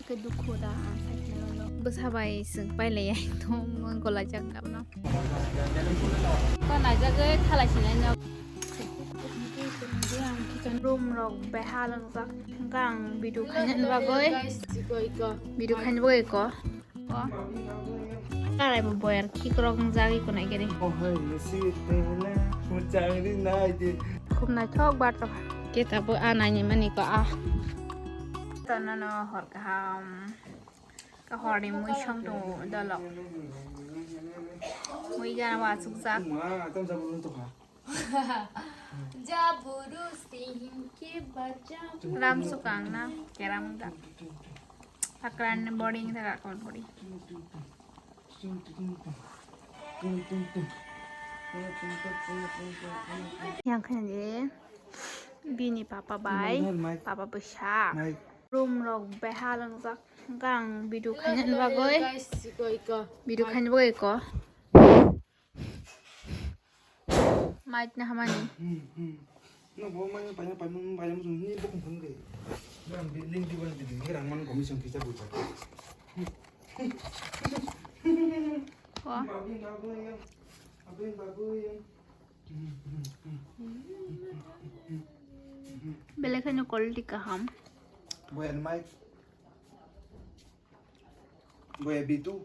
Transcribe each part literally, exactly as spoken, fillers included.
Ke dukhu da ang sakhe lolo. Bwsa bai swk pai lai ai to mung gola jak na no. Ko na jak e thala sinai no. Room rok beha lang jak. Ang video khaina bagwi. Video khaina bagwi ko. Ko. Karai bo boyar khikrok wng jagwi kunai gari. Oh hai misi tela muchangri nai de. Khub naithok bathroom. Khe tabuk a naini mani ko a. Tono no hor kaham. Ka horni mui song tongo dolok. Mui gana wa chukjak. Ma tam jabulun to kha. Jaburu singke bajam. Ram sukang na keram da. Takran boring da rakon bori. Yang khan je bini papa bai, papa bwsa. Room rok beha langjak. Gang video khaina bagwi. Video khaina bagwi ko. Mic na hamani. Hmm, hmm. No, bo mai paina paina paina mo ni bo khum khum ge. Ram bi link di ban di di rang man commission kisa bucha. Wah. Babu yang, babu yang, babu yang. Belai kheno quality kaham. Bo and mic. Boya bitu.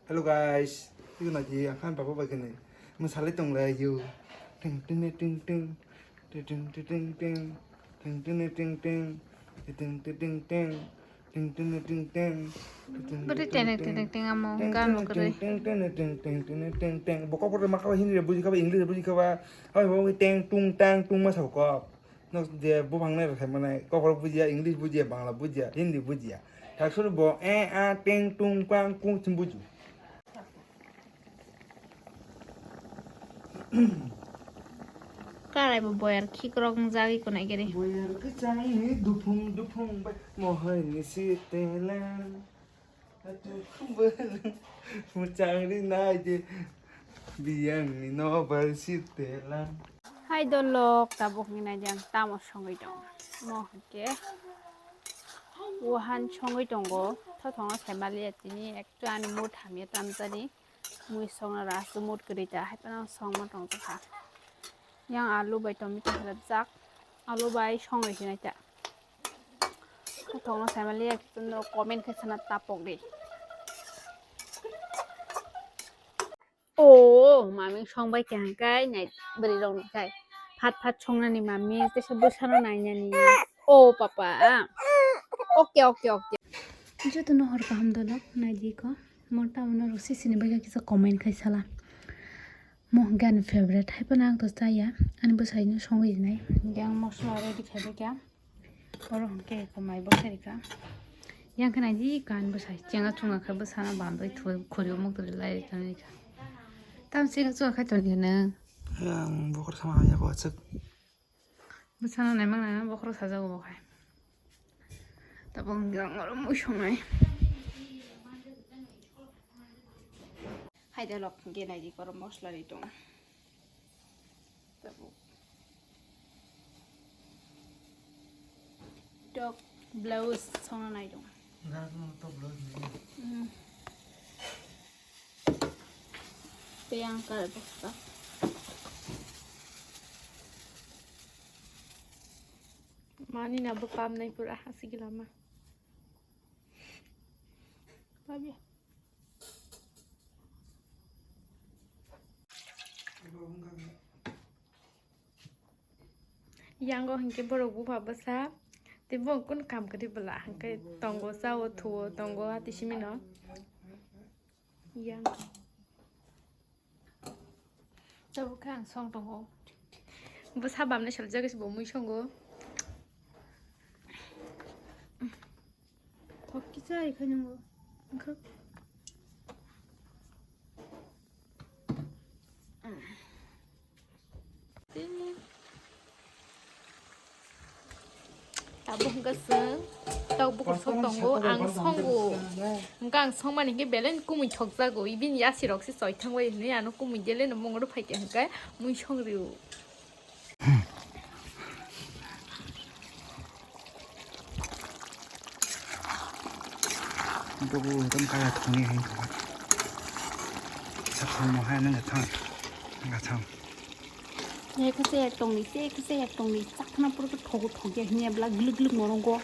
Hello guys, iko naki akhan papa bai kene. Masale tong le yu. Ting ting ting ting. Ting ting ting ting ting. Ting ting ting ting. Ting ting ting ting. Ting ting ting ting. Beri tenek tenek ting amo gan mo kere. Ting ting ting ting ting ting ting ting. Bokok bokok maka Hindi re buji kaba, English re buji kaba. Oi bo ting tung tang tung ma sa kok. No je buphang nai rw khaimani, kokborok bujiya, English bujiya, Bangla bujiya, Hindi bujiya. Thak suru bo e a teng tung pang kung chim buju. Karai bo boyar khikrok wng jagwi kunai gari. Boyar kwchangni duphung duphung bai mohai ni si telang. Muchangri nai je biyangni no bai si telang. Hai dolok tabuk ni nai jang tamo songwi tong. Mo hwnkhe wahan songwi tongo. Thothongno saimaliya tini ektu ani mood hamya tamjani. Mui songna rasu mood kwrwi ta hai phano songma tongtokha. Yang alu bai tomato halapjak. Alu bai songwi hinai ta. Thothongno saimaliya, ekdom comment khe sana tapok di. O, mami songbai khe hangkai nai bwrwi rok ni kai. Phat phat songnani mami, tesa bwsano nainani. O papa. Okay, okay, okay. Jotono hor kaham dolok naidi ko. Mota uno rok sisini bai kisa comment khai sala. Mo hwnkhe ani favorite, hai phano ang to chaya, ani bwsaino songwi rinai. Hwnkhe ang mosla ready khaibai kha. Oro hwnkhe eko mai bwsai rikha. Yang khe naidi ko ani bwsai, chenga chunga khe bwsano bandoi thwi khuri o mukdri lai rikha. Tam chenga chunga khai toni hwno. Yang bokhor sama ya ko achuk. Bwsano naimang naimang bokhorok sajago bo hai. Tabuk hwnkhe ang oro mui songnai. Hai da lok hwnkhe naidi korom mosla ri tong. Tabuk. Tok blouse songna nai tong. Dak no tok blouse ni. Hmm. Tei ang kar bwkha. Mani na bo pam nai pura hasi gila ma. Pam ya. Yango hinkhe borok bupha bwsa tei bo kunu kam kwrwi bwla hinkhe tongo chao thuo tongo hati simi no. Yang. Tabuk khe ang song tongo. Bwsa bamnai saljak se bo mui songo. Thok kisa ai khe nungo. Wngkha. Tei. Abo hwnkha chwng tok bukur sok tongo, ang songo. Hwnkha ang songmani hwnkhe belai no kumui thokjago. Ibini yasi rok se choi thangbai hinwi ano kumui dele no mungro phaikhe hwnkhe mui songrio. Dubu, dum kaya thungni hai thung. Sa thung mo hai nang thang. Nang thang. Ye khe se yak tongni, se khe se yak tongni. Chakna puro khe thogo thogya hinya bla gluk gluk morongo.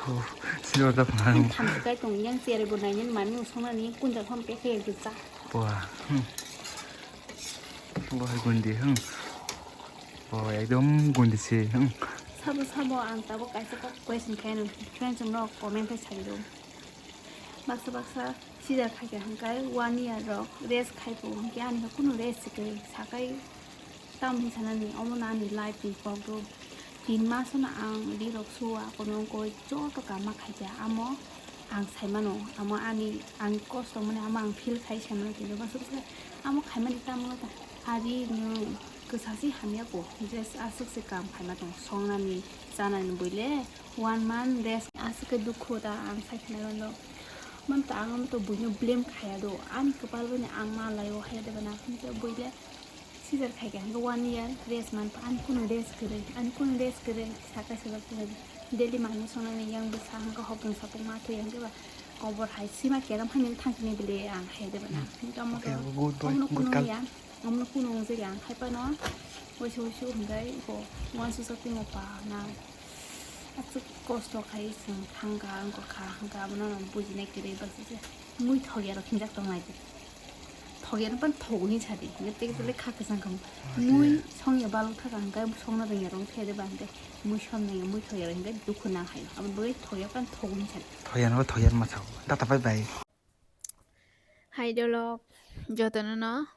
Oh, silo da phang. Tham kai tong yang chere bo nai nyen mani usona ni kunja khon pe khe yak cha. Pua. Hmm. Bo hai gundi, hmm. Bo ekdom gundi se, hmm. Sabo, sabo ang tabo kaisa kok question khaino, friends rok comment khai sai do. Baksa baksa scissor khaikha hwnkhe one year rok rest khaipo hwnkhe ani khe kunu rest se kwrwi sakai. Tamo hinwi sanani omo no ani life ni kok do. Tin mas no ang ri rok suwa kono koi joto kama khaikha amo ang saimano amo ani ang kosto mani amo ang feel khai saimano kintu baksa baksa amo khaimani tamo ta ari no kwsa si hamya ko just aswk se kam khaima tong songnani chanani buile one month rest aswk khe dukhu ta ang sai khaimano. Mam ta ang amo to buino blame khaya do ani kwpal bani ang ma laio hai de bana buile. Scissor khaikha hwnkhe one year rest manpha, ani kunu rest kwrwi, ani kunu rest kwrwi, saka saka kwrwi. Daily manwi songnani yang bwsa hwnkhe hokdwng sapung ma thwi hwnkhe ba kobor hai sima keram haino thangkhe bile ang hai de bana. Hmm. Hwnkhe omo to, okay, good boy, omono good kunu girl. Ya, omono kunu wngjakya ang hai phano waisa waisa hwnkhe iko uansuksa tongmo pa na aswk kosto khai chwng thangkha wngkha hwnkhe abono bujinai kwrwi baksa se mui thokya rok hinjak tongnai. Thogya no pan thogo hin sadi. Nge teke tele kha kwchang kamo. Mui songya balok thaka hwnkhe songna rwngya rong thede ba hwnkhe mui somnai mui thogya rok hwnkhe dukhu nang hai. Abo bagwi thogya pan thogo hin sadi. Thogya no thogya ma sao. Data pai bai. Hai dolok jotono no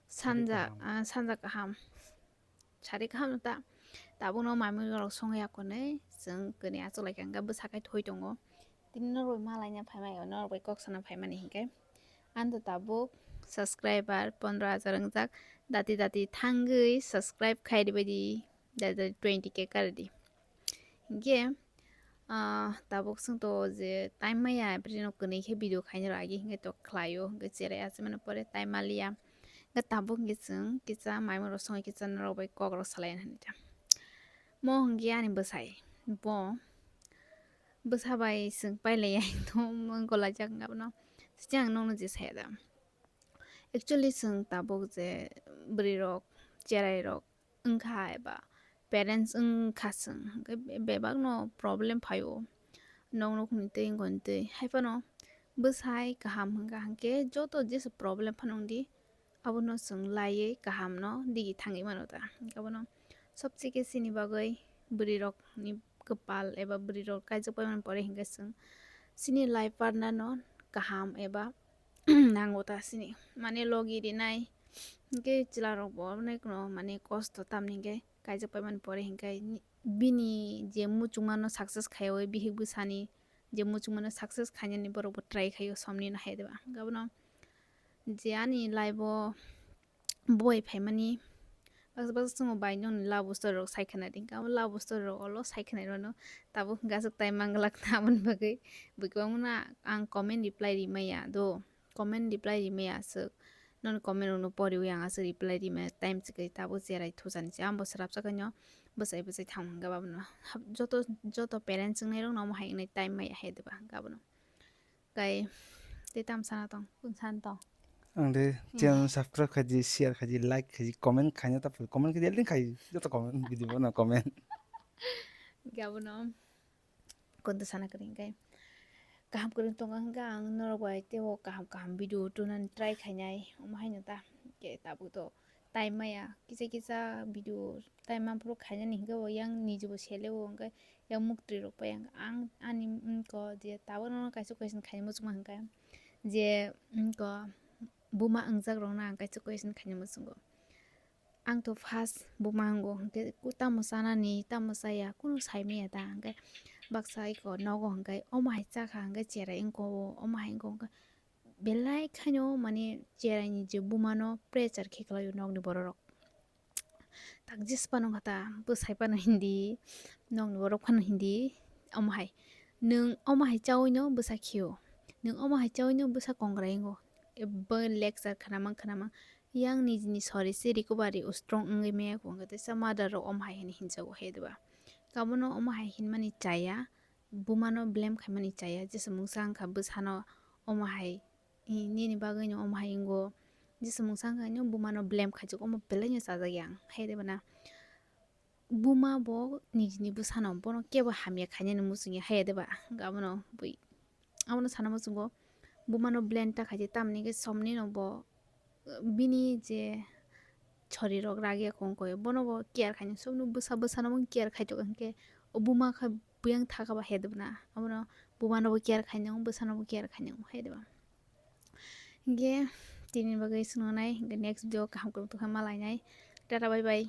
sanja, ah, sanja kaham. Sari kaham ta. Tabukno mamui rok songya konwi chwng kwnwi achuk laikha hwnkhe bwsa khai thoi tongo. Tini norok bai malaina phaimani, norok bai kok sana phaimani hinkhe. Ang to tabuk subscriber pondro hajar wngjak, dati dati thangwi subscribe khai ribaidi, dati dati twenty K karidi. Hinkhe, ah, tabuk chwng to je time maya, bini no kwnwi khe video khaina rw agi hinkhe to khlaio, hinkhe cherai achai mano pore time maliya. Hinkhe tabuk hinkhe chwng kisa mamui rok songwi kisa norok bai kok rok salai hinwi ta. Mo hinkhe ani bwsai, bo bwsa bai chwng pailaiya, ekdom wng golaijak wngkha bono. Sini ang nokno je saya da. Actually, chwng tabuk je bwrwi rok, cherai rok wngkha eba parents wngkha chwng, hwnkhe be-, bebakno problem phaio. Nokno hwnwi twi wngkha hwnwi twi. Hai phano bwsai kaham hwnkha hwnkhe joto jesa problem phano wngdi, abono chwng laiwi kahamno digi thangwi mano ta. Abono sobse khe chini bagwi bwrwi rokni kwpal eba bwrwi rok kaijak paimani pore hinkhe chwng chini life partner no kaham eba nango ta chini mane logi rinai hinkhe chwla rok bo onek no mane kosto tamni hinkhe kaijak paimani pore hinkhe bini je muchungma no success khaiwi bihik bwsani je muchungma no success khainani borok bo try khaio somni no hai diba hinkhe abono je ani life o boi phaimani baksa baksa chwngno bai nokni love story rok sai khwnadi, hinkhe abo love story rok olo sai khwnai rwno tabuk hinkhe aswk time manglak na aboni bagwi bui kwbangma no ang comment reply ri maya do, comment reply ri maya aswk nokni comment rokno poriwi ang aswk reply ri maya time chikwi tabuk cherai thujani se ang bo swrapsa khaino bwsai bwsai thang hwnkhe abono joto joto parents wngnai rokno omo hai wngnai time maya hai diba hinkhe abono. Kai, tei tam sana tong, kun san tong. Ang de channel subscribe khaidi, share khaidi, like khaidi, comment khaina ta phuru, comment khaidi, link khaidi, joto comment video bono comment. Gabono, kun to sana kring kai. Kaham kring tongo hwnkha ang norok bai teibo kaham kaham video tunani try khainai, omo haino ta, ke tabuk to. Time maya kisa kisa video time manphuru khainani hinkhe bo yang niji bo sele o hinkhe yang muktwi rok pai ang ani wngkha je tabuk no kaisa question khaina muchungma hinkhe je wngkha buma wngjak rok no ang kaisa question khaina muchungo. Ang to first buma wngo hinkhe tamo chanani tamo chaya kunu sai maya ta hinkhe baksa eko nogo hinkhe omo hai chakha hinkhe cherai wngkha o omo hai wngkha hinkhe belai khaino mane cheraini je bumano pressure khe kwlaio nokni bororok. Tak jis phano kha ta bwsai phano hindi Nokni borok phano hindi omo hai. Nwng omo hai chaui no bwsa khio. Nwng omo hai chaui no bwsa kongrai wngo. Ebo lecture khnamang khnamang. Yang nijini sori se recovery o strong wngwi maya kho, hwnkhe teisa mother rok omo hai hwnwi hinjago, hai diba? Abono omo hai hinmani chaya, buma no blame khaimani chaya, jesa mungsa wngkha bwsano omo hai, i, nini bagwi no omo hai wngo, jesa mungsa wngkha no buma no blame khaijago, omo belai no chajak yang, hai diba na? Buma bo nijini bwsano bono kebo hamya khainani muchungya, hai diba? Abono bui, abono sana muchungo buma no blame ta khaidi, tamni hwnkhe somni no bo bini je chori rok ragya kong koi bono bo care khainai, sobno bwsa bwsano bo care khaitokha, hwnkhe o buma khe buyang thaka ba, hai diba na? Abono buma no bo care khainai, bwsano bo care khainai, hai diba? Hwnkhe tini bagwi swngnai, hwnkhe next video kaham kwrwng tongkha, malainai. Tata, bye bye.